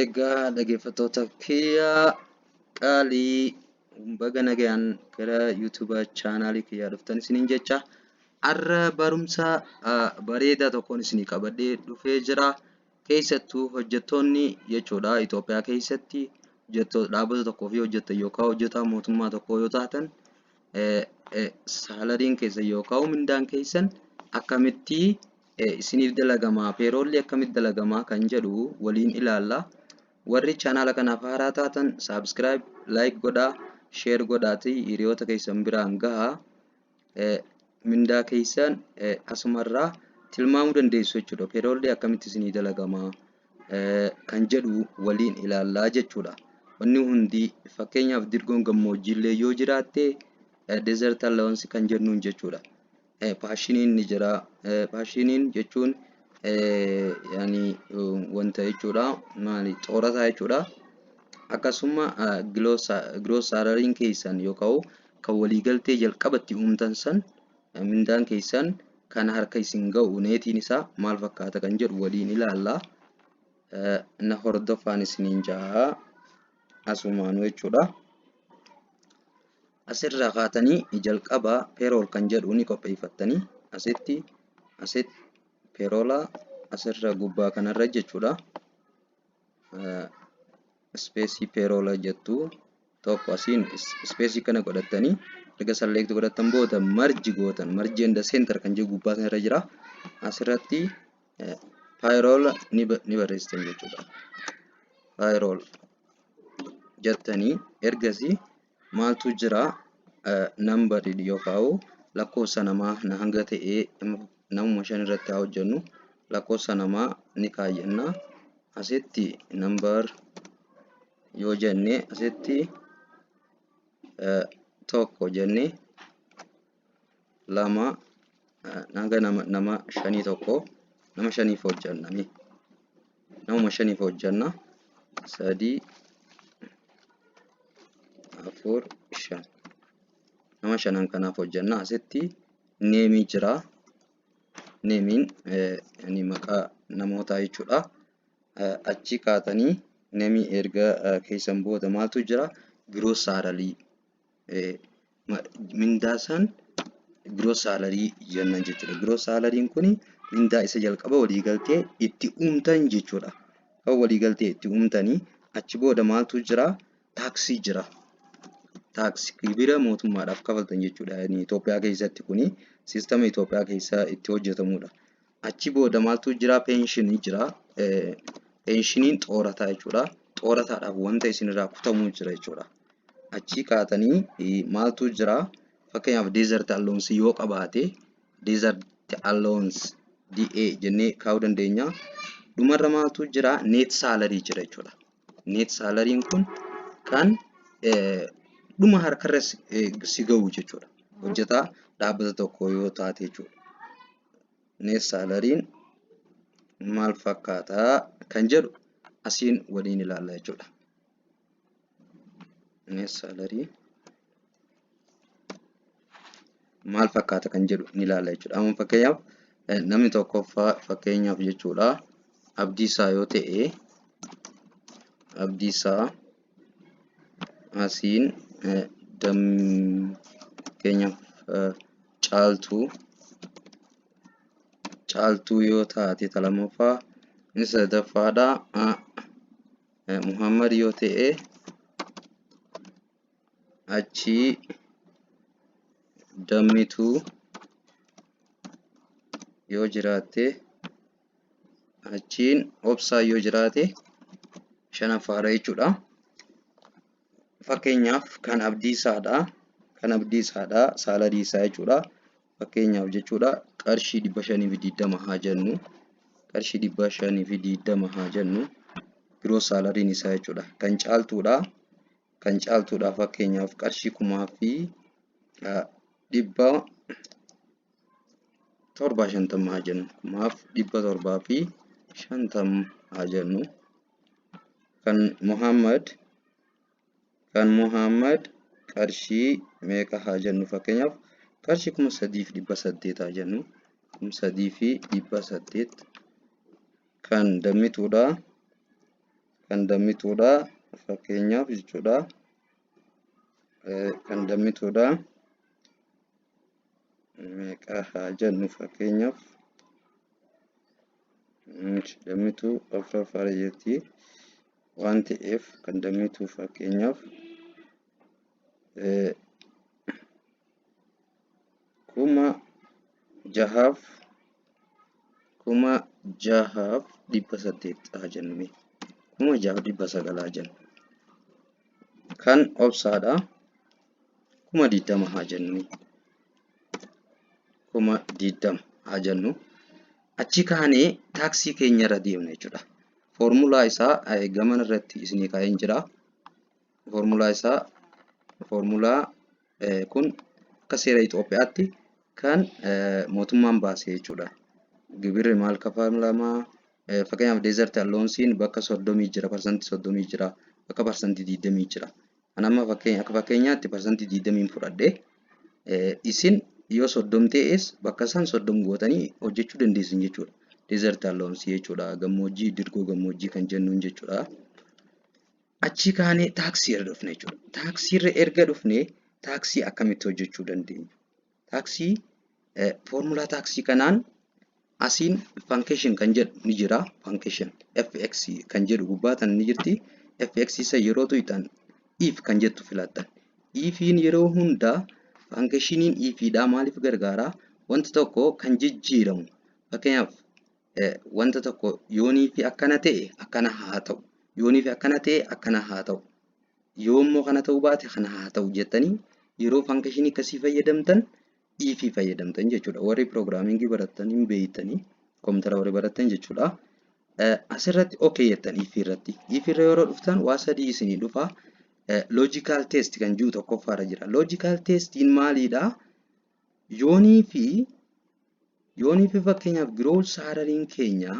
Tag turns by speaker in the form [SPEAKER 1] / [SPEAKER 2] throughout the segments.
[SPEAKER 1] Egaa dhaggeeffattoota kiyya qaalii, baga nagayaan gara YouTube chaanaalii kiyyaa dhuftan isiniin jecha. Har'a barumsa bareedaa tokkoon isinii qabadhee dhufee jira. Keessattuu hojjettoonni jechuudha, Itoophiyaa keessatti hojjettoota dhaabbata tokkoo fi hojjettan yookaan hojjetaa mootummaa tokkoo yoo taatan, saalariin keessan yookaan mindaan keessan akkamitti isiniif dalagamaa, peeroolli akkamitti dalagamaa kan jedhu waliin ilaalla. Warri chaanaala kanaaf haaraa taatan subscribe, like godhaa, share godhaatii hiriyoota keessan biraan gahaa. Mindaa keessan asumarraa tilmaamuu dandeessu jechuudha. Peeroolli akkamitti isinii dalagamaa kan jedhu waliin ilaallaa jechuudha. Wanni hundi, fakkeenyaaf dirgoon gammoojjiillee yoo jiraatte, desert allowance kan jennuun jechuudha. Pensioniin ni jira. Pensioniin jechuun yaani wanta jechuudha. Maali, xoorataa jechuudha. Akkasuma gross salaryn keessan yookaan kan waliigaltee jalqabatti uumtan san, mindaan keessan kan harka isin ga'u netiin isaa maal fakkaata kan jedhu waliin ilaalla. Na hordofaan isiniin jaha asumaanuu jechuudha. Asirraa kaatanii jalqaba payroll kan jedhu ni qopheeffattanii asitti payroll asirra gubbaa kanarra jechuudha. Space payroll jettu tokko asiin space kana godhattanii, erga select godhattan booda merge gootan. Merge and center kan jedhu gubbaa sanarra jira. Asirratti payroll ni barreessitan jechuudha. Payroll jettanii ergasii maaltu jira? Number yookaan lakkoofsa namaa hanga ta'e, namuma 5 irratti haa hojjennu, lakkoofsa namaa ni kaayyanna. Asitti number yoo jenne, asitti tokko jenne, lama, hanga nama shanii, tokko nama shaniif hojjenna, namuma shaniif hojjenna, sadii, afur, shan, nama shanan kanaaf hojjenna. Asitti name jira. Nameiin maqaa namootaa jechuudha. Achi kaatanii name erga keessan booda maaltu jira? Gross salary, mindaa san gross salary jenna jechuudha. Gross salaryn kun mindaa isa jalqaba waliigaltee itti uumtan jechuudha. Kan waliigaltee itti uumtanii achi booda maaltu jira? Taaksii jira. Taaksii gibira mootummaadhaaf kafaltan jechuudha. Itoophiyaa keessatti kuni siistama Itoophiyaa keessa itti hojjetamudha. Achi booda maaltu jira? Pensionii jira. Pensioniin xoorataa jechuudha. Xoorataadhaaf wanta isinirraa kutamuu jira jechuudha. Achi kaatanii maaltu jira? Fakkeenyaaf desert allowance yoo qabaate, desert allowance DA jennee kaa'uu dandeenya. Dhumarra maaltu jira? Net salary jira jechuudha. Net salaryn kun kan dhuma harkarra si ga'u jechuudha. Hojjetaa dhaabbata tokko yoo taate jechuudha. Net salaryn maal fakkaataa kan jedhu asiin waliin ilaalla jechuudha. Net salary maal fakkaata kan jedhu ni ilaalla jechuudha. Amma fakkeenyaaf namni tokkoffaa, fakkeenyaaf jechuudha, Abdiisaa yoo ta'e, Abdiisaa asiin fakkeenyaaf Caaltuu, Caaltuu yoo taate ta lammaffaa, inni sadaffaadha Muhammad yoo ta'e, achii Dammituu yoo jiraatte, achiin Obsaa yoo jiraate shanaffaadha jechuudha. Fakkeenyaaf kan Abdiisaadha. Kan Abdiisaadha salary isaa jechuudha. Fakkeenyaaf jechuudha qarshii 520 haa jennu. Qarshii 520 haa jennu. Gross salaryn isaa jechuudha. Kan Caaltuudha. Kan Caaltuudha fakkeenyaaf qarshii 750 haa jennu. 750 haa jennu. Kan Muhammad, kan Muhammad qarshii meeqa haa jennu? Fakkeenyaaf qarshii 3800 haa jennu. 3800. Kan Dammituudha. Kan Dammituudha fakkeenyaaf jechuudha. Kan Dammituudha meeqa haa jennu? Fakkeenyaaf Dammituu afuraffaadha jetti waan ta'eef, kan Dammituu fakkeenyaaf 6,800 haa jennu, 6,900 haa jennu. Kan Obsaadha 20,000 haa jennu, 20,000 haa jennu. Achi kaanee taaksii keenya irra deemna jechuudha. Foormulaa isaa gamana irratti isinii kaa'een jira. Foormulaa isaa, foormulaa kun akka seera Itoophiyaatti kan mootummaan baase jechuudha. Gibirri maal kafalamaa? Fakkeenyaaf desert allowanceiin bakka 30 jira, 30% jira, bakka 20% jira. Kan amma fakkeenya, akka fakkeenyaatti 20% fudhadhe. Isin yoo 30 ta'es bakka isaan 30 gootanii hojjechuu dandeessan jechuudha. Desert allowance jechuudha. Gammoojjii, dirgoo gammoojjii kan jennuun jechuudha. Achi kaanee taaksii irra dhufne jechuudha. Taaksii irra erga dhufne, taaksii akkamitti hojjechuu dandeenya? Taaksii, foormulaa taaksii kanaan asiin function kan jedhu ni jira. Function fx kan jedhu gubbaatan ni jirti. Fx isa yeroo tuqxan if kan jettu filattan. Ifiin yeroo hundaa, functioniin ifiidhaa maaliif gargaara? Wanti tokko kan jijjiiramu, fakkeenyaaf wanta tokko yoonii fi akkana ta'e akkana haa ta'u, yoonii fi akkana ta'e akkana haa ta'u, yoo immoo kana ta'uu baate kana haa ta'u jettanii yeroo functionii akkasii fayyadamtan ifii fayyadamtan jechuudha. Warri programmingii barattan hin beektanii, koompitara warri barattan jechuudha. Asirratti okay jettan ifii irratti. Ifii irra yeroo dhuftan waa sadii isinii dhufa. Logical test kan jiru tokkoffaarra jira. Logical testiin maalidha? Yoonii fi fakkeenyaaf gross salaryn keenya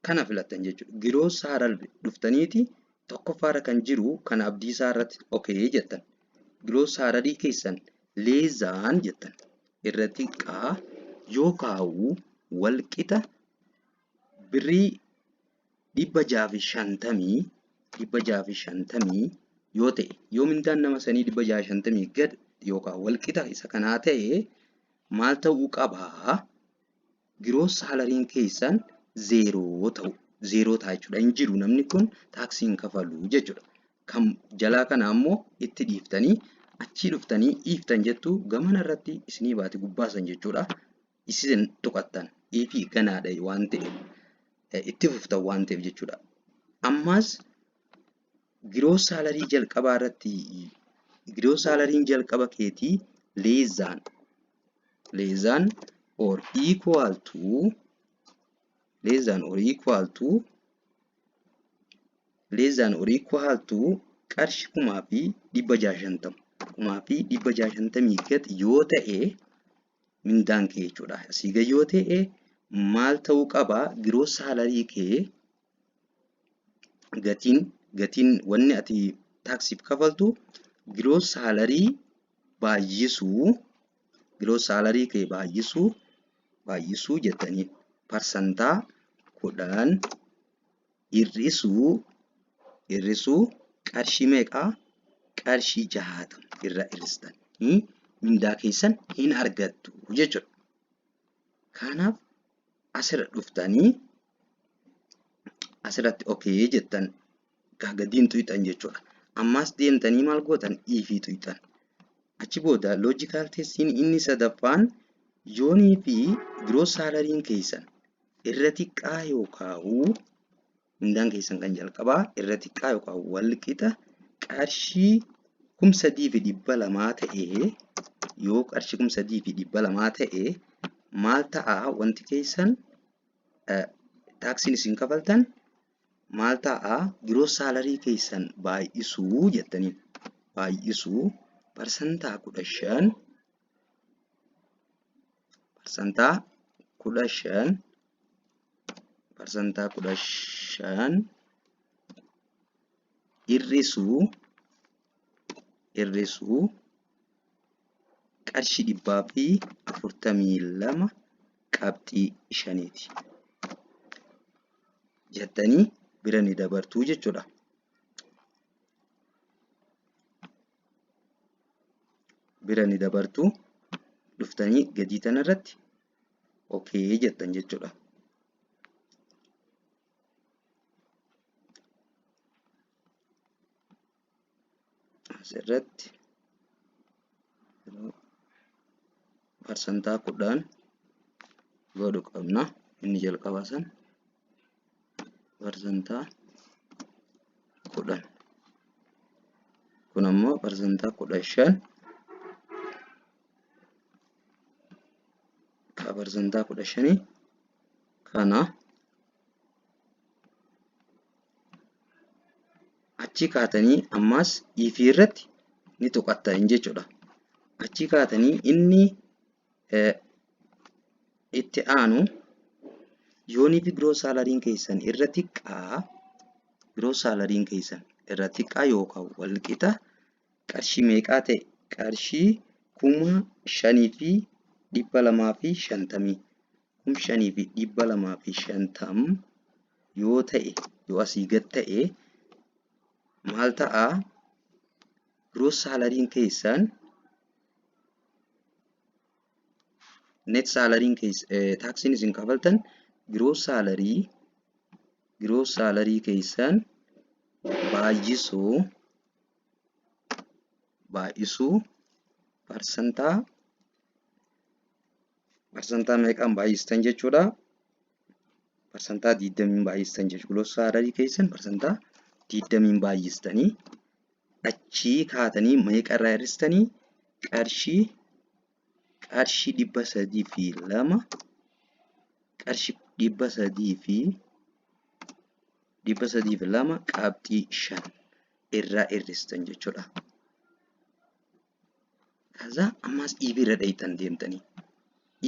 [SPEAKER 1] kana filattan jechuudha. Gross salary dhuftaniiti tokkoffaarra kan jiru kan Abdiisaa irratti okay jettan. Gross salary keessan less than jettan. Irra xiqqaa yookaan walqixa birrii 650, 650 yoo ta'e, yoo mindaan nama sanii 650 gad yookaan walqixa isa kanaa ta'e, maal ta'uu qabaa? Gross salaryn keessan zero ta'u, zero ta'a jechuudha. Hin jiru, namni kun taaksii hin kafalu jechuudha. Kan jalaa kana ammoo itti dhiiftanii achii dhuftanii dhiiftan jettu gamana irratti isinii baate gubbaasan jechuudha. Isin tuqattan ifii ganaadha waan ta'eef, itti fuftan waan ta'eef jechuudha. Ammas gross salary jalqabaa irratti gross salaryn jalqaba keetii less than or equal to, less than or equal to, less than or equal to qarshii 6,650, 6,650 gad yoo ta'e mindaan kee jechuudha. Asii gad yoo ta'e maal ta'uu qabaa? Gross salary kee gatiin wanni ati taaksiif kafaltu gross salary baay'isuu, gross salary kee baay'isuu jettanii 10% hir'isuu qarshii meeqaa? Qarshii 60 irraa hir'istan mindaa keessan hin argattu jechuudha. Kanaaf asirra dhuftanii asirratti okay jettan, gadiin tuqxan jechuudha. Ammas deemtanii maal gootan? Ifii tuqxan. Achi booda logical testiin inni sadaffaan yoonii fi gross salaryn keessan irra xiqqaa yookaan mindaan keessan kan jalqabaa irra xiqqaa yookaan walqixa qarshii 3,200 ta'ee, yoo qarshii 3,200 ta'e maal ta'a? Wanti keessan, taaksiin isin kafaltan maal ta'a? Gross salary keessan baay'isuu jettaniin, baay'isuu 15%, 15%, 15% hir'isuu qarshii 142.5ti jettanii bira ni dabartuu jechuudha. Bira ni dabartuu dhuftanii gadii tanarratti okay jettan jechuudha. Asirratti parsantaa 10 godhu qabna. Inni jalqabaa san parsantaa 10. Kun ammoo parsantaa 15. Ka parsantaa 15 kana Achii kaatanii ammaas if irratti ni tuqattan jechuudha. Achii kaatanii inni itti aanu yoonii fi gross salariin keessan irra xiqqaa gross salariin keessan irra xiqqaa yookaan walqixa qarshii meeqaa ta'e qarshii 5250 5250 yoo ta'e yoo asii gad ta'e maal ta'a gross salariin keessan net salariin taaksiin isin kafaltan gross salary gross salary keessan baay'isuu baay'isuu parsantaa parsantaa meeqaan baay'istan jechuudha. Parsantaa 20 baay'istan jechuudha. Gross salary keessan parsantaa 20 baay'istanii achii kaatanii meeqa irraa hir'istanii qarshii qarshii 302 qarshii 302.5 irraa hir'istan jechuudha. Kaza ammas if irra dhayxan deemtanii.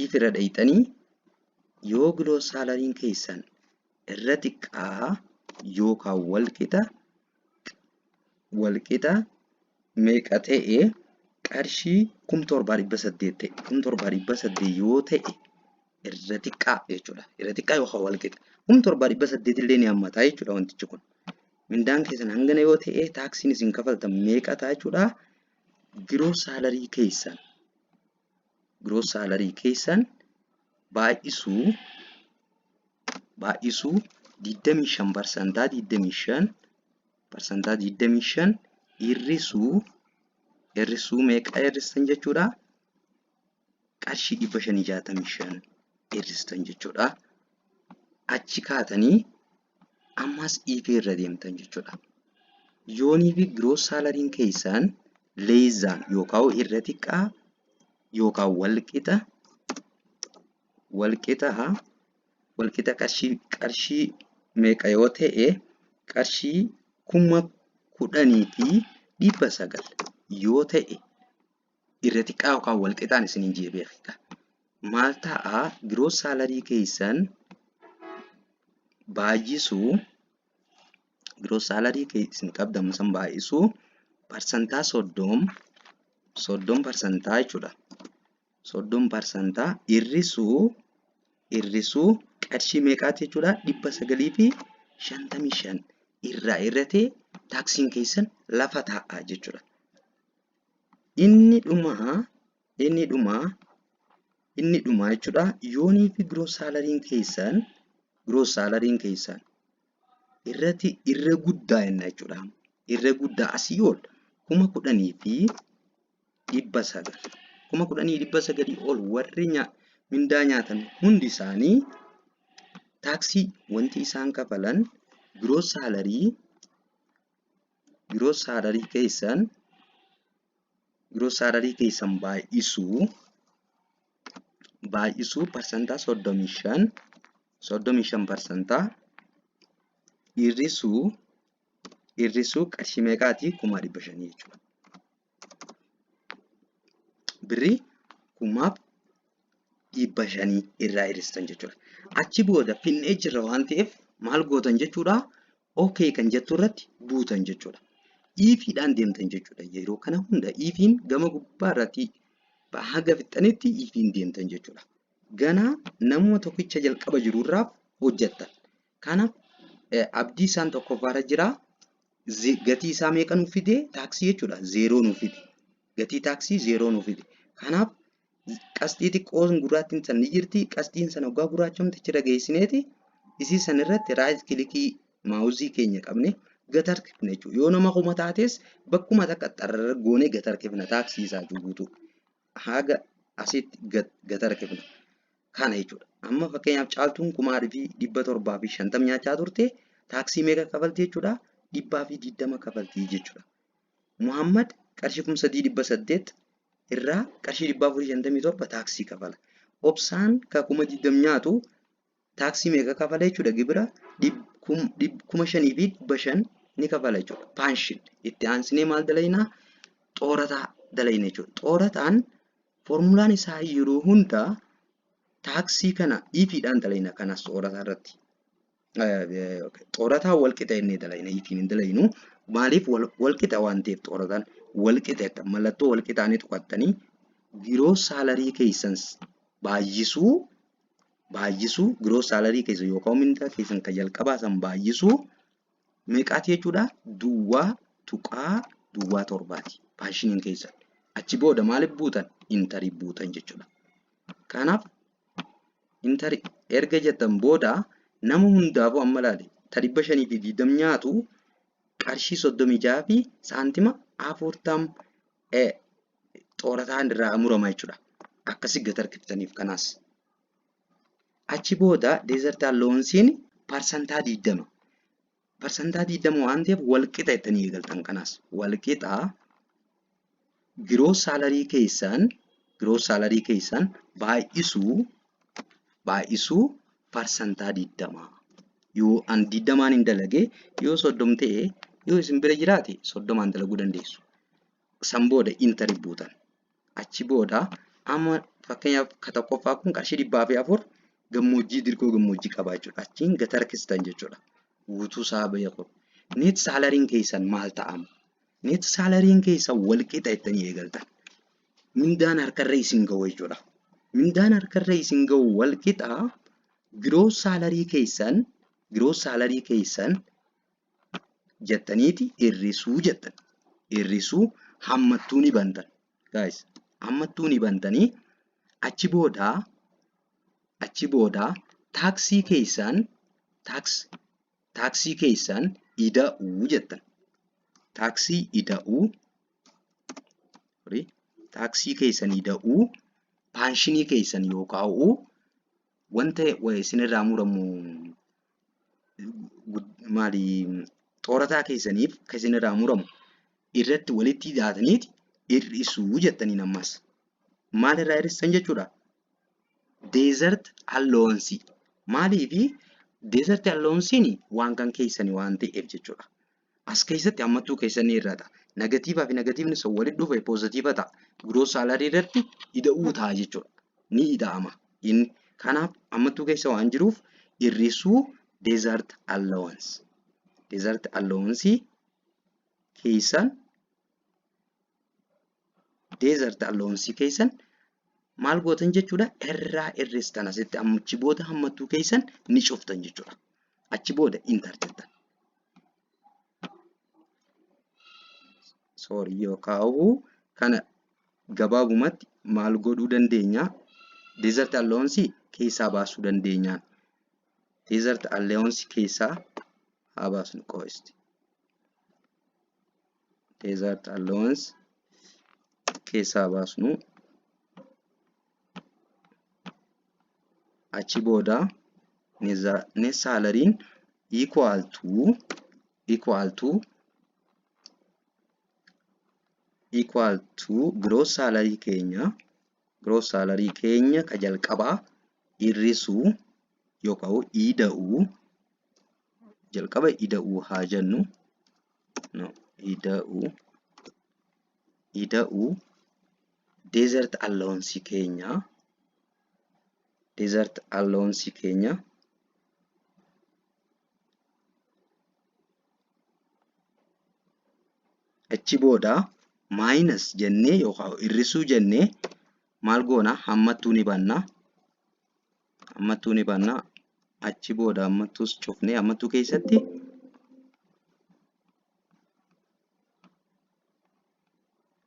[SPEAKER 1] If irra dhayxanii yoo gross salariin keessan irra xiqqaa yookaan walqixa walqixa meeqa ta'e qarshii 7800 ta'e 7800 yoo ta'e irra xiqqaa jechuudha. Irra xiqqaa yookaan walqixa. 7800 illee ni hammata jechuudha wantichi kun. Mindaan keessan hangana yoo ta'e taaksiin isin kafaltan meeqa ta'a jechuudha. Gross salary keessan gross salary keessan baay'isuu baay'isuu 25 parsantaa 25 parsantaa 25 hir'isuu hir'isuu meeqa hir'istan jechuudha qarshii 565 hir'istan jechuudha. Achi kaatanii ammas dhiifee irra deemtan jechuudha. Yoonii fi gross salariin keessan less than yookaan irra xiqqaa yookaan walqixa walqixa walqixa qarshii qarshii meeqa yoo ta'e qarshii 10,900 yoo ta'e irra xiqqaa yookaan walqixaan isiniin jee beekta. Maal ta'a gross salary keessan baay'isuu gross salary isin qabdan san baay'isuu parsantaa 30 parsantaa jechuudha. 30 parsantaa hir'isuu hir'isuu qarshii meeqaati jechuudha 955 irraa hir'atee taaksiin keessan lafa taa'a jechuudha. Inni dhumaa inni dhumaa inni dhumaa jechuudha yoonii fi gross salariin keessan gross salariin keessan irratti irra guddaa jenna jechuudha. Irra guddaa asii ol 10,900 10,900 ol warri mindaa nyaatan hundi isaanii taaksii wanti isaan kafalan gross salary gross salary keessan gross salary keessan baay'isuu baay'isuu parsantaa 35 35 parsantaa hir'isuu hir'isuu qarshii meeqaati 500,000 jechuudha. Birrii 500,000 irraa hir'istan jechuudha. Achi booda finnee jirra waan ta'eef maal gootan jechuudha? Okay kan jettu irratti buutan jechuudha. Ifiidhaan deemtan jechuudha. Yeroo kana hunda ifiin gama gubbaa irratti haga fixxanitti ifiin deemtan jechuudha. Ganaa namuma tokkicha jalqaba jiru irraaf hojjettan. Kanaaf Abdii isaan tokkoffaarra jira. Gatii isaa meeqa nuuf fide? Taaksii jechuudha. Zeeroo nuuf fide. Gatii taaksii zeeroo nuuf fide. Kanaaf qasxii xiqqoon gurraattiin san ni jirti. Qasxiin sana hoggaa gurraachamte achirra geessineeti isii san irratti raayit kilikii maawuzii keenya qabne gad harkifna jechuudha. Yoo nama kuma taates bakkuma takka xarrarra goonee gad harkifna taaksii isaa guutuu. Haga asitti gad harkifna. Kana jechuudha. Amma fakkeenyaaf Caaltuun 750 nyaachaa turte taaksii meeqa kafalti jechuudha? 120 kafalti jechuudha. Muhammad qarshii 3800 irraa qarshii 457 taaksii kafala. Obsaan ka 20,000 nyaatu taaksii meeqa kafala jechuudha? Gibira 5,500 ni kafala jechuudha. Paanshin itti aansinee maal dalaynaa? Xoorataa dalayna jechuudha. Xoorataan foormulaan isaa yeroo hunda taaksii kana ifiidhaan dalayna kanas xoorataa irratti. Xoorataa walqixa jennee dalayna ifiin hin dalaynu. Maaliif walqixa waan ta'eef xoorataan walqixa mallattoo walqixaa ni tuqattanii giroo saalarii keessan baay'isuu baay'isuu giroo saalarii keessan yookaan mindaa keessan kan jalqabaa san baay'isuu meeqaati jechuudha? Duwwaa tuqaa duwwaa torbaati paashiniin keessan. Achi booda maaliif buutan? Intarii buutan jechuudha. Kanaaf intari erga jettan booda nama hundaafuu amma ilaali ta 520 nyaatu qarshii 36 fi saantima 40 xoorataan irraa murama jechuudha. Akkasi gad harkiftaniif kanaas. Achi booda deezert allowansiin parsantaa 20. Parsantaa 20 waan ta'eef walqixa jettanii eegaltan kanaas. Walqixa giroos saalarii keessan giroos saalarii keessan baay'isuu baay'isuu parsantaa 20. Yoo an 20n hin dalage yoo 30 ta'e yoo isin bira jiraate 30n dalaguu dandeessu. San booda intari buutan. Achi booda amma fakkeenyaaf ka tokkoffaa kun qarshii 404 gammoojjii dirgoo gammoojjii qaba jechuudha. Achiin gad harkistan jechuudha. Guutuu isaa beeku. Net saalariin keessan maal ta'ama? Net saalariin keessan wal qixa jettanii eegaltan. Mindaan harkarra isin ga'u jechuudha. Mindaan harkarra isin ga'u wal qixa giroos saalarii keessan giroos saalarii keessan jettaniiti hir'isuu jettan. Hir'isuu hammattuu ni bantan. Guys, hammattuu ni bantanii achi booda achi booda taaksii keessan taaksii keessan ida'uu jettan. Taaksii ida'uu sorry, taaksii keessan ida'uu paanshinii keessan yookaan wanta isinirraa muramu maali xoorataa keessaniif kan isinirraa muramu irratti walitti hidhaataniiti hir'isuu jettaniin ammas. Maal irraa hir'istan jechuudha? Desert allowance. Maaliifi desert allowance'n waan kan keessanii waan ta'eef jechuudha. As keessatti hammattuu keessan ni hir'ata. Nagatiivaa fi nagatiivni sun walitti dhufe poozitiiva ta'a. Gross salary irratti ida'uu ta'a jechuudha. Ni ida'ama. Inni kanaaf hammattuu keessa waan jiruuf hir'isuu desert allowance. Desert allowance keessan desert allowance keessan maal gootan jechuudha irraa hir'istan asitti achi booda hammattuu keessan ni cuftan jechuudha. Achi booda enter jettan. Sorry yookaan kana gabaabumatti maal godhuu dandeenya? Desert allowance keessaa baasuu dandeenya. Desert allowance keessaa haa baasnu qo'esti. Desert allowance keessaa baasnu achi booda net salariin equal to equal to equal to gross salary keenya gross salary keenya ka jalqabaa hir'isuu yookaan ida'uu jalqaba ida'uu haa jennu no ida'uu ida'uu desert allowance keenya desert allowance keenya achi booda minus jennee yookaan hir'isuu jennee maal goona hammattuu ni banna hammattuu ni banna Achi booda hammattuus cufnee hammattuu keessatti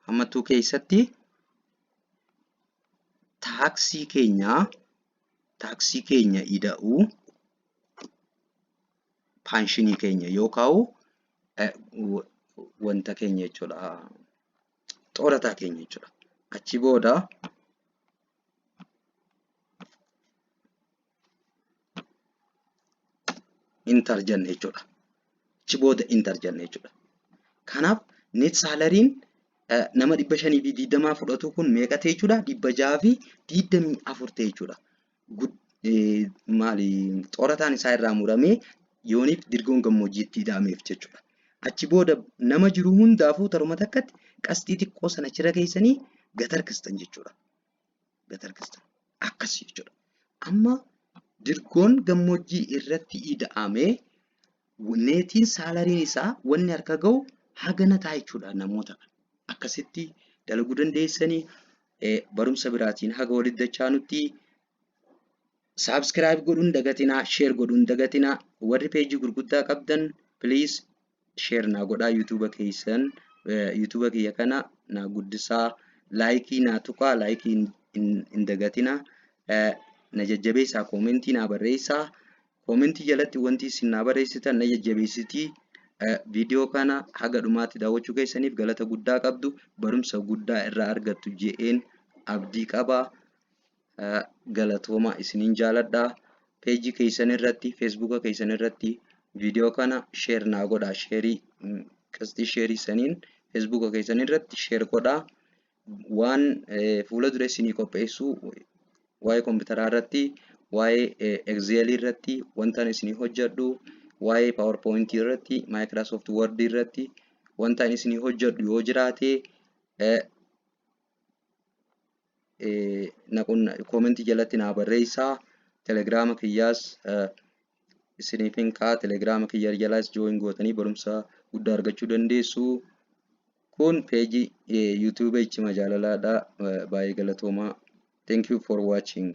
[SPEAKER 1] hammattuu keessatti taaksii keenya taaksii keenya ida'uu paanshinii keenya yookaan wanta keenya jechuudha. Xoorataa keenya jechuudha. Achi booda intar jenna jechuudha. Achi booda intar jenna jechuudha. Kanaaf net saalariin nama 520 fudhatu kun meeqa ta'e jechuudha? 624 ta'e jechuudha. Maali xoorataan isaa irraa muramee yooniif dirgoon gammoojjiitti ida'ameef jechuudha. Achi booda nama jiru hundaafuu taruma takkatti qasxii xiqqoo sana achirra keessanii gad harkistan jechuudha. Gad harkistan. Akkas jechuudha. Amma dirgoon gammoojjii irratti ida'amee neetiin saalariin isaa wanni harka ga'u hagana ta'a jechuudha namoota kana. Akkasitti dalaguu dandeessanii barumsa biraatiin haga walitti dachaanutti Subscribe godhuun dagatinaa, share godhuun dagatinaa. Warri peejii gurguddaa qabdan please share naa godhaa YouTube keessan YouTube kiyya kana naa guddisaa laayikii naa tuqaa laayikii hin dagatinaa na jajjabeessaa koomentii naa barreessaa koomentii jalatti wanti isin naa barreessitan na jajjabeessitii viidiyoo kana haga dhumaatti daawwachuu keessaniif galata guddaa qabdu barumsa guddaa irraa argattu je'een abdii qaba. Galatoomaa isiniin jaaladha. Peejii keessan irratti, feesbuuka keessan irratti viidiyoo kana sheer naa godhaa. Sheerii qisxii sheerii saniin feesbuuka keessan irratti sheer godhaa. Waan fuula dura isinii qopheessu waa'ee kompiitaraa irratti, waa'ee Exceelii irratti wanta isinii hojjedhu, waa'ee PowerPoint irratti, Microsoft Word irratti wanta isinii hojjedhu yoo jiraate koomentii jalatti naa barreessaa. Telegiraama kiyyaas isiniif hin ka'a. Telegiraama kiyya jalaas jooyin gootanii barumsa guddaa argachuu dandeessu. Kun peejii yuutuubii Ichima Jaalalaadha. Baay'ee galatoomaa. Thank you for watching.